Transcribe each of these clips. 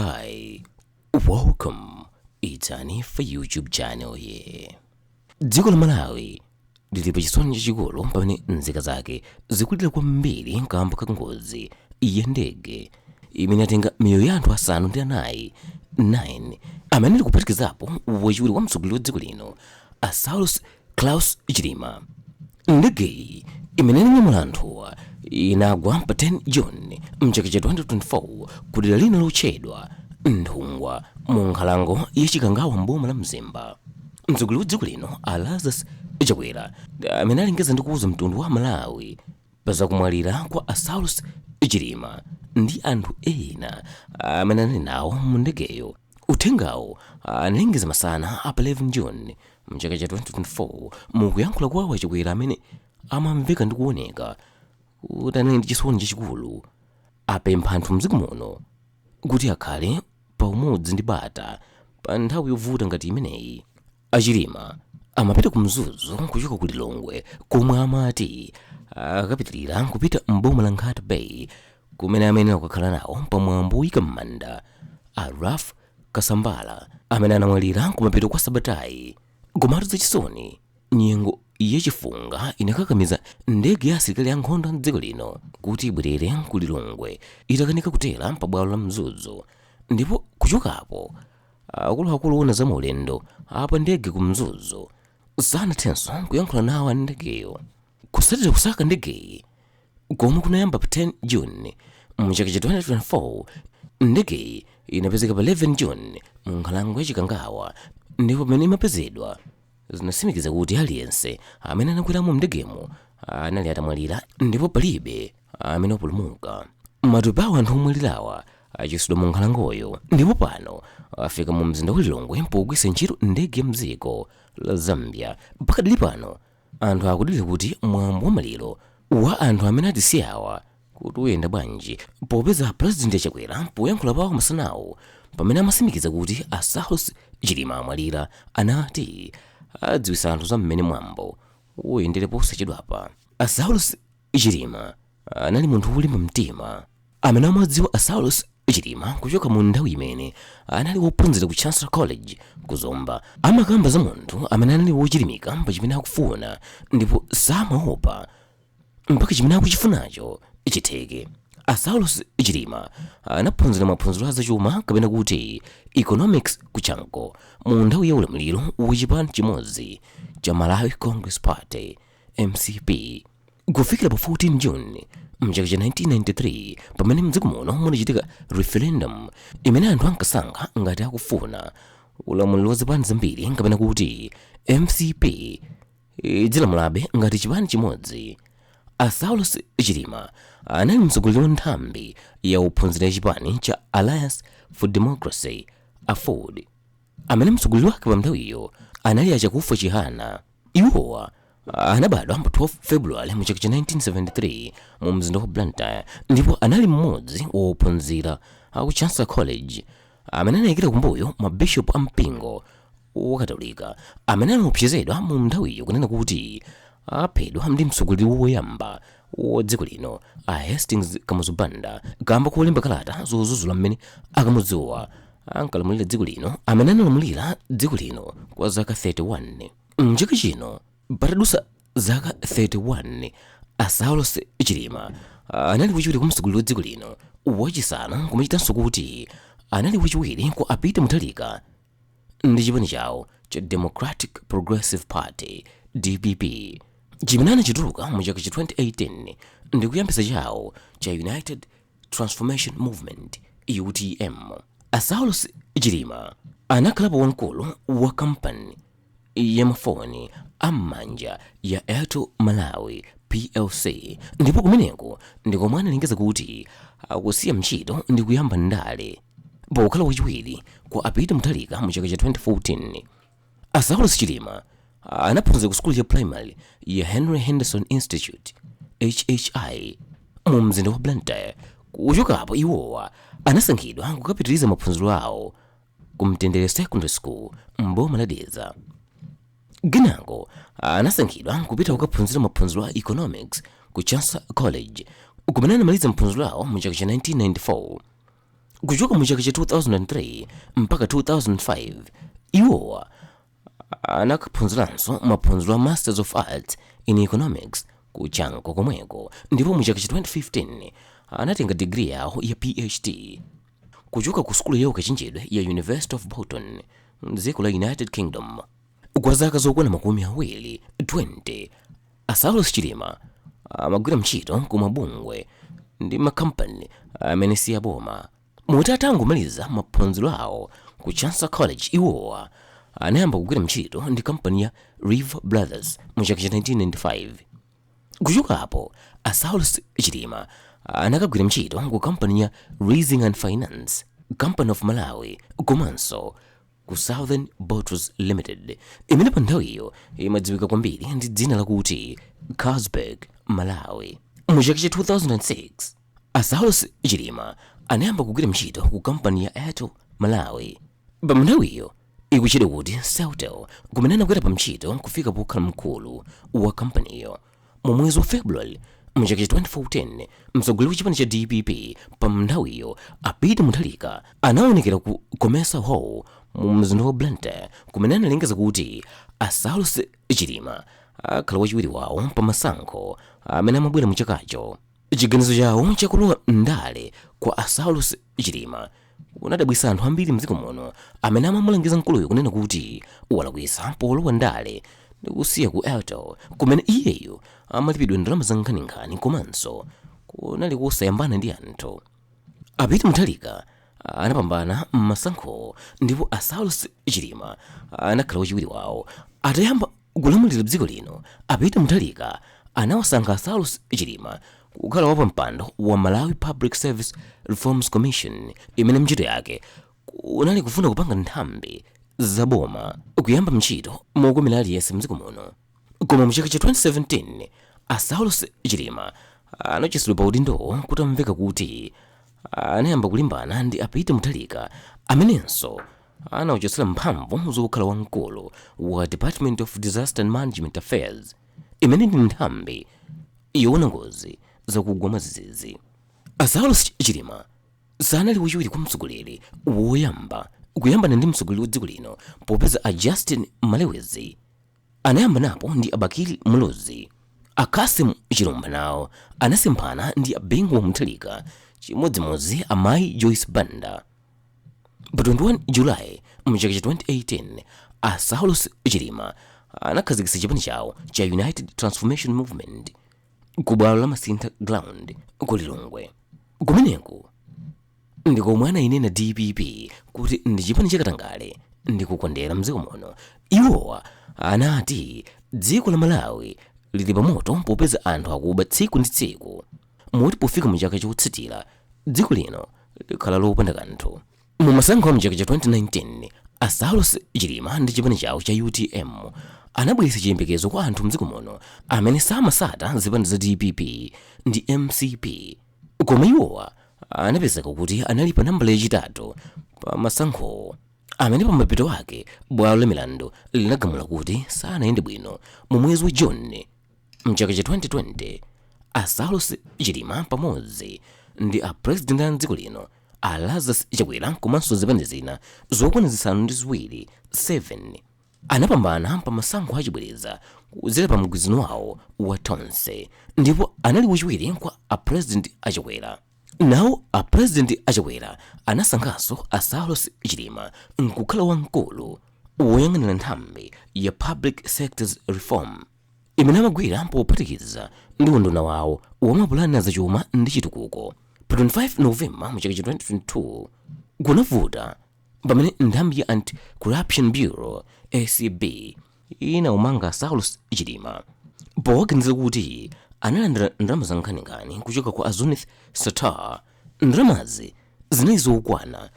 Hi, welcome. It's Hanifa YouTube channel here. Dziko la Malawi lili pa chisoni chachikulu pamene nzika zake zikulira kwambiri kamba ka ngozi ya ndege imene yatenga miyoyo ya anthu asanu ndi anayi 9, amene ali kuphatikizapo wachiwiri wa mtsogoleri wa dziko lino, a Saulos Klaus Chilima. Ndegeyi imene inanyamula anthuwa inagwa pa 10 June mchaka cha 2024 ku dera lina lotchedwa Nthungwa mu nkhalango ya Chikangawa m'boma la Mzimba. Mtsogoleri wa dziko lino, a Lazarus Chakwera, amene alengeza ndi kuuza mtundu wa Malawi pa zakumwalira kwa a Saulos Chilima ndi anthu ena amene anali nawo mu ndegeyo. Uthengawo analengeza masana a pa 11 June mchaka cha 2024. Mukuyankhula kwawo, a Chakwera, amene amamveka ndi kuoneka kuti anali ndi chisoni chachikulu, apempha anthu mdziko muno kuti akhale pa umodzi ndi bata pa nthawi yovuta ngati imeneyi. A Chilima amapita ku Mzuzu kuchoka ku Lilongwe, komwe amati akapitirira kupita m'boma la Nkhata Bay, kumene amayenera kukakhala nawo pamwambo woyika m'manda a Ralph Kasambara, amene anamwalira kumapeto kwa sabatayi. Komatu zachisoni, nyengo yachifunga inakakamiza ndege ya asilikali ankhondo a mdziko lino kuti ibwerere ku Lilongwe itakanika kutera pabwalo la Mzuzu. Ndipo kuchokapo, akuluakulu oona za maulendo apa ndege ku Mzuzu sanathenso kuyankhula nawo a ndegeyo. Kusatira kusaka ndegeyi komwe kunayamba pa 10 June mchaka cha 2024, ndegeyi inapezeka pa 11 June mu nkhalango ya Chikangawa, ndipo pamene imapezedwa zinatsimikiza kuti aliyense amene anakweramo mndegemo anali atamwalira ndipo palibe amene wapulumuka. Matupi awo anthu omwalirawa achotsedwa mu nkhalangoyo ndipo pano afika mu mzinda wa Lilongwe pogwiritsa ntchito ndege ya mdziko la Zambia. Pakadali pano anthu akudalira kuti mwambo wa maliro wa anthu amene atisiyawa kuti uyenda bwanji, popeza Purezidenti Chakwera, poyankhula pawo masanawo pamene amatsimikiza kuti a Saulos Chilima amwalira, anati adziwitsa anthu za mmene mwambo uyendere posachedwapa. A Saulos Chilima anali munthu wolimba mtima. Amene amadziwa a Saulos Chilima kuchoka mu nthawi imene anali wophunzira ku Chancellor College ku Zomba amakamba za munthu amene anali wochilimika pa chimene akufuna ndipo samaopa mpaka chimene akuchifunacho chitheke. A Saulos Chilima anaphunzira maphunziro a zachuma, kapena kuti economics, ku Chanco mu nthawi ya ulamuliro wachipani chimodzi cha Malawi Congress Party, MCP, kufikira pa 14 June mchaka cha 1993, pamene mdziko muno munachitika referendum imene anthu ankasankha ngati akufuna ulamuliro wa zipani zambiri kapena kuti MCP idzilamulabe ngati chipani chimodzi. A Saulos Chilima anali mtsogoleri wa nthambi ya ophunzira ya chipani cha Alliance for Democracy, AFORD, amene mtsogoleri wake pa nthawiyo anali a Chakufwa Chihana. Iwowa anabadwa pa 12 February mu chaka cha 1973 mu mzinda wa Blantyre, ndipo anali mmodzi wa ophunzira aku Chancellor College amene anayikira kumbuyo mabishopu a mpingo wakatolika amene anaopsezedwa mu nthawiyo kunena kuti aphedwa ndi mtsogoleri woyamba wa dziko lino, a Hastings Kamuzu Banda, kamba kolemba kalata zodzudzula mmene a Kamuzuwa ankalamulira dziko lino, amene analamulira dziko lino kwa zaka 31. Mchaka chino patadutsa zaka 31, a Saulos Chilima anali wachiwiri kwa mtsogoleri wa dziko lino wachisanu, kumachitanso kuti anali wachiwiri kwa a Peter Mutharika ndi chipani chawo cha Democratic Progressive Party, DPP, chimene anachituluka mu chaka cha 2018 ndi kuyambitsa chawo cha United Transformation Movement, UTM. A Saulos Chilima anakhalapo wamkulu wa kampani ya mafoni am'manja ya Airtel Malawi PLC, ndipo kumeneko ndi komwe analengeza kuti akusiya ntchito ndi kuyamba ndale pokhala wachiwiri kwa a Peter Mutharika mu chaka cha 2014. A Saulos Chilima anaphunzira ku sukulu ya primary ya Henry Henderson Institute, HHI, mu mzinda wa Blantyre. Kuchokapo iwowa anasankhidwa kukapitiriza maphunziro awo ku Mtendere Secondary School m'boma la Dedza. Kenako anasankhidwa kupita kukaphunzira maphunziro a economics ku Chancellor College, kumene anamaliza maphunziro awo mu chaka cha 1994. Kuchoka mu chaka cha 2003 mpaka 2005, iwowa anakaphunziranso maphunziro a Masters of Arts in Economics ku Chanco komweko, ndipo mu chaka cha 2015 anatenga digiri yawo ya PhD kuchoka ku sukulu ya ukachenjedwe ya University of Bolton mdziko la United Kingdom. Kwa zaka zokwana 20, a Saulos Chilima amagwira ntchito ku mabungwe ndi makampani amene si aboma, moti atangomaliza maphunziro awo ku Chancellor College, iwowa anayamba kugwira ntchito ndi kampani ya River Brothers mu chaka cha 1995. Kuchokapo, a Saulos Chilima anakagwira ntchito ku kampani ya Leasing and Finance Company of Malawi komanso ku Southern Bottles Limited, imene pa nthawiyo imadziwika kwambiri ndi dzina lakuti Carlsberg Malawi. Mu chaka cha 2006, a Saulos Chilima anayamba kugwira ntchito ku kampani ya Airtel Malawi, pa nthawiyo ikutchedwa kuti Celtel, kumene anakwera pa ntchito kufika pokhala mkulu wa kampaniyo. Mu mwezi wa February mu chaka cha 2014, mtsogoleri wa chipani cha DPP pa nthawiyo, a Peter Mutharika, anaonekera ku Comesa Hall mu mzinda wa Blantyre, kumene analengeza kuti a Saulos Chilima akhala wachiwiri wawo pa masankho amene amabwera mu chakacho. Chiganizo chawo chakulowa ndale kwa a Saulos Chilima kunadabwitsa anthu ambiri mdziko muno, amene amamulangiza mkuluyo kunena kuti walakwitsa polowa ndale ndi kusiya ku Airtel, kumene iyeyo amalipidwa ndalama za nkhaninkhani komanso kunali kusayambana ndi anthu. A Peter Mutharika anapambana m'masankho ndipo a Saulos Chilima anakhala wachiwiri wawo. Atayamba kulamulira dziko lino, a Peter Mutharika anawasankha a Saulos Chilima kukhala wapampando wa Malawi Public Service Reforms Commission, imene ntchito yake kunali kufuna kupanga nthambi zaboma kuyamba ntchito mokomera aliyense mdziko muno. Koma mu chaka cha 2017, a Saulos Chilima anachotsedwa pa udindowo kutamveka kuti anayamba kulimbana ndi a Peter Mutharika, amenenso anawachotsera mphamvu zokhala wamkulu wa Department of Disaster and Management Affairs, imene ndi nthambi yoona ngozi zakugwa mwadzidzidzi. A Saulos Chilima sanali wachiwiri kwa mtsogoleri woyamba kuyambana ndi mtsogoleri wa dziko lino, popeza a Justin Malewezi anayamba napo ndi a Bakili Muluzi. A Kasim Chilumba nawo anasemphana ndi a Bingu wa Mutharika, chimodzimodzi amayi Joyce Banda. Pa 21 Julayi mchaka cha 2018, a Saulos Chilima anakhazikitsa chipani chawo cha United Transformation Movement ku bwalo la Masintha Ground ku Lilongwe. Kumeneku ndikomwe anayinena DPP kuti ndi chipani chakatangale ndi kukondera mdziko muno. Iwowa anati dziko la Malawi lili pamoto popeza anthu akuba tsiku ndi tsiku, moti pofika mu chaka chotsatira dziko lino likhala lopanda kanthu. Mu masankho a mchaka cha 2019, a Saulos Chilima ndi chipani chawo cha UTM anabweretsa chiyembekezo kwa anthu mdziko muno amene samasata zipani za DPP ndi MCP, koma iwowa anapezeka kuti anali pa nambala yachitatu pa masankho, amene pamapeto ake bwalo la milandu linagamula kuti sanayende bwino. Mu mwezi wa Juni mchaka cha 2020, a Saulos Chilima pamodzi ndi a president a dziko lino a Lazarus Chakwera komanso zipani zina zokwana 7 anapambana pa masankho achibwereza kudzera pa mgwirizano wawo wa Tonse, ndipo anali wachiwiri kwa a president a Chakwera. Nawo a president a Chakwera anasankhanso a Saulos Chilima nkukhala wamkulu woyang'anira nthambi ya Public Sectors Reform, imene amagwira pophatikiza ndi unduna wawo wamapulani azachuma ndi chitukuko. Pa 25 Novemba mu chaka cha 2022, kunavuta pamene nthambi ya Anti-Corruption Bureau, ACB, inawamanga Saulos Chilima powaganiza kuti analandira ndalama za nkhaninkhani kuchoka kwa Azunith Satar. Ndalamazi zinali zokwana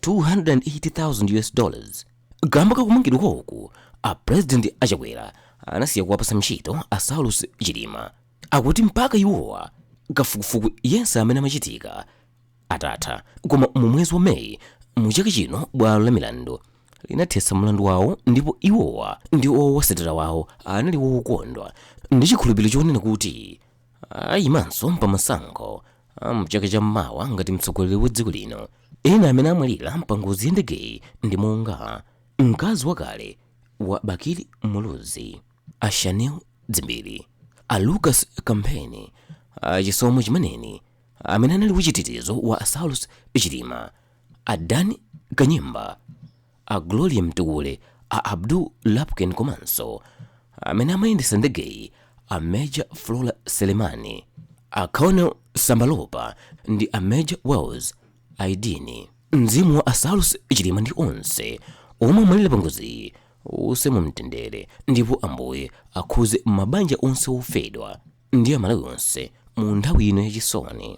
$280,000. Kamba kakumangidwa kwawoku, a president a Chakwera anasiya kuwapasa ntchito a Saulos Chilima, akuti mpaka iwowa kafukufuku yense amene amachitika atatha. Koma mu mwezi wa Meyi mu chaka chino, bwalo la milandu linathetsa mlandu wawo, ndipo iwowa ndi owasatira wawo anali wokondwa ndi chikhulupiriro chonena kuti ayimanso pa masankho a mchaka cha mmawa ngati mtsogoleri wa dziko lino. Ena amene amwalira pa ngozi ya ndegeyi ndi monga mkazi wakale wa Bakili Muluzi, a Shanil Dzimbiri, a Lucas Kampheni, a Chisomo Chimaneni amene anali wachitetezo wa Saulos Chilima, a Dan Kanyemba, a Gloria Mtukule, a Abdul Lapken komanso amene amayendetsa ndegeyi a Major Flora Selemani, a Colonel Sambalopa ndi a Major Wells Aidini. Mzimu wa a Saulos Chilima ndi onse omwe amwalira pa ngoziyi uuse mu mtendere ndipo Ambuye akhuze mabanja onse ofedwa ndi Amalawi onse mu nthawi ino yachisoni.